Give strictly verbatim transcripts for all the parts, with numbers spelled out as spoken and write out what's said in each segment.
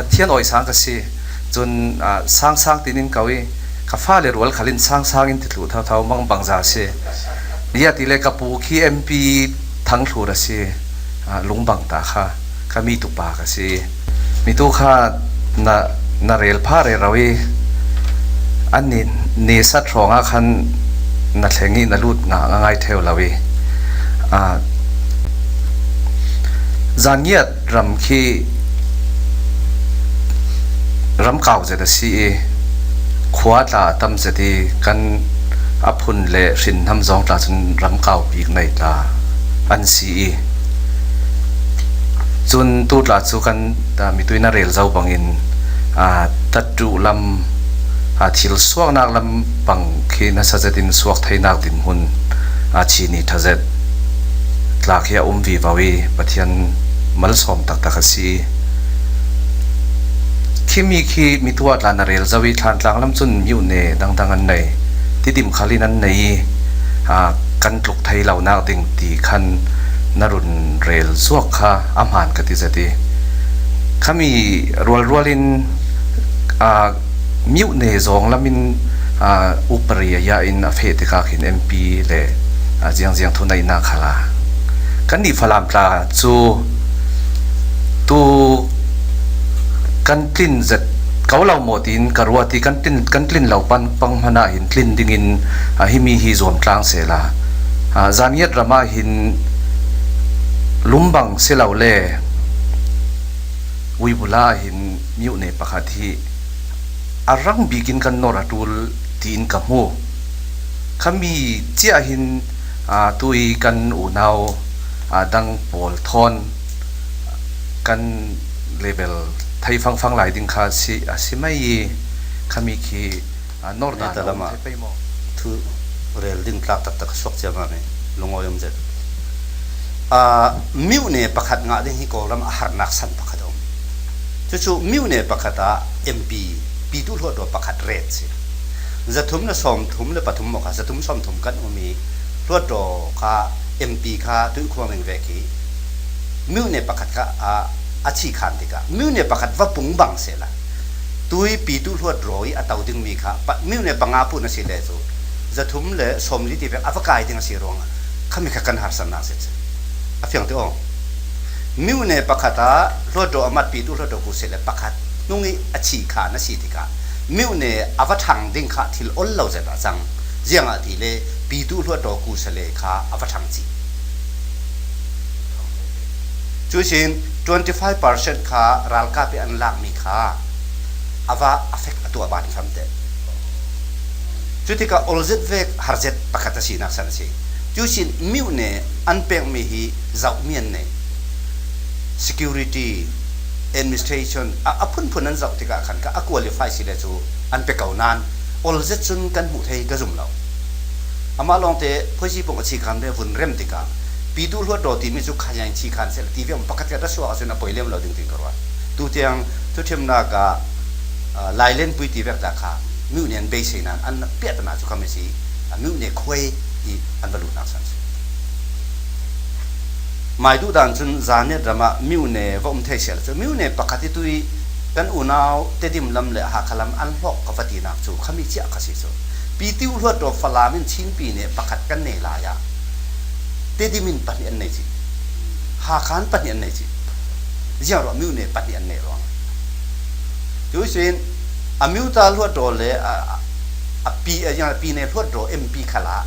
Thian Awi Sang ka si. Cun, aa, Sang Sang tiin in ko i, ka fale rual khal in Sang Sang in ti thluh thotho mang bangza a si. Ziah ti le ka pu khi M P Thang Thlut a si. Aa, Lungbang ta kha ka mi tupa ka si. Mi tu kha na, na rel pha rero i, an ni, ni sat hrawng ah khan na thleng i na lut ngah nga ngai theu lo i, aa, Zan ngiat ram khi ram kau zet a si i, khua tla a tam zet i, kan a phun le hrin hnam zawng tla cun ram kau bik nei tla an si i, cun tu tla cu kan, aa, mitui na rel zo bangin, aa, tattu lam, aa, thil suaknak lam bang khi nasa zetin suak theinak dinhmun, aa, chini ṭha zet tla khi a um vivo i Pathian malsawm taktak a si. Khimi khi mi tuah tla na rel zo i Thlantlang lam cun myone dangdang an nei. Tidim khal in an nei i, aa, kan tluk thei lonak ding ti khan na run rel zuak kha a hmaan ka ti zet i, khami rualrual in, aa, myone zawng lam in, aa, upari a ya in a feh tikah khin M P le, aa, ziangziang thuneihnak khal a kan nih Falam tla cu tu kan tlin zet ko lo maw tiin ka ruat i kan tlin, kan tlin lo pan pang hmanh ah hin tlin dingin, aa, himi hi zuam tlang sehla, aa, Zan ngiat ram ah hin Lungbang si lo le Uibula ah hin myone pakhat hi a rang bik in kan nor a ṭul tiin ka hmu. Khami ciah hin, aa, tui kan unau, aa, dang pawl thawn kan level thei fangfang lai ding kha si, a si mai i, khami khi, aa, nor dan a um thei pei maw? Thu rel ding tlak taktak a suak cia mah mi lungawi um zet. Aa, myone pakhat ngah ding hi Kawlram a harnak san pakhat a um. Cucu myone pakhat ah M P, Pitu Hluatdaw pakhat ret si. Zathum le sawmthum le pathum maw kha, zathum sawmthum kan um i Hluatdaw kha, M P kha tuikhua meng vek hi. Myone pakhat kha a, a chih khan tikah, myone pakhat va pung bang sehla, tui Pitu Hluatdaw i a to dingmi kha pa, myone panga pun a si le cu, zathum le sawmli ti vek a va kai ding a si ruangah, khami kha kan harsatnak si cu. A fiang ti aw. Myone pakhat ah Hluatdaw a mat Pitu Hluatdaw ku seh le pakhat hnung i a chih khan a si tikah, myone a va ṭhang ding kha thil ol lo zet ah cang. Ziangahtile Pitu Hluatdaw ku sale kha a va ṭhang cih. Cuihsin twenty five percent kha ralkap i an lakmi kha a va a fek a tuah ban famte. Cutikah olzet vek harzet pakhat a sinak san a si. Cuihsin myone an pekmi hi zohmi an nei. Security, administration, a, a phunphun an zoh tikah khan kha a qualify si le cu an pe ko nain olzet cun kan hmuh thei ka zum lo. Amah lawngte phoisi pawng a chih khan ve vun rem tikah Pitu Hluatdaw timi cu khayain chih khan seh le ti ve um pakhat khat a suak ahcun a poi lem lo ding tiin ka ruat. Tutiang thuṭhimnak ah, aa, Lailenpui ti vek dah kha myone an beisei nain an piahtanak cu khami si, aa, myone khuai i an va luhnak san si. Mai duh dan cun Zan ngiat ram ah myone va um thei seh le cu myone pakhat i tui kan unau Tedim lam le Hakha lam an hlawk ka va tinak cu khami ciah kha si cu. Pitu Hluatdaw Falam in Chin pyine pakhat kan nei lai ah Tedim in pahnih an nei cih. Hakha in pahnih an nei cih. Ziang ruah myone pahnih an nei ruang. Cuihsin a Myuta Hluatdaw le a, a, a pi, a, ziang, pyine Hluatdaw M P khal ah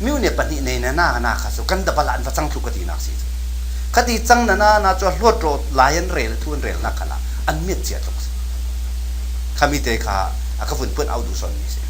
myone pahnih nei na, na, na kha cu kan dabal ah an va cang thluh ka tinak si cu. Khati cang na, na, na cu a Hluatdaw lai an rel, thu an relnak khal ah an miat cia tluk si. Khami te kha a ka vun puan au duh sawn mi si.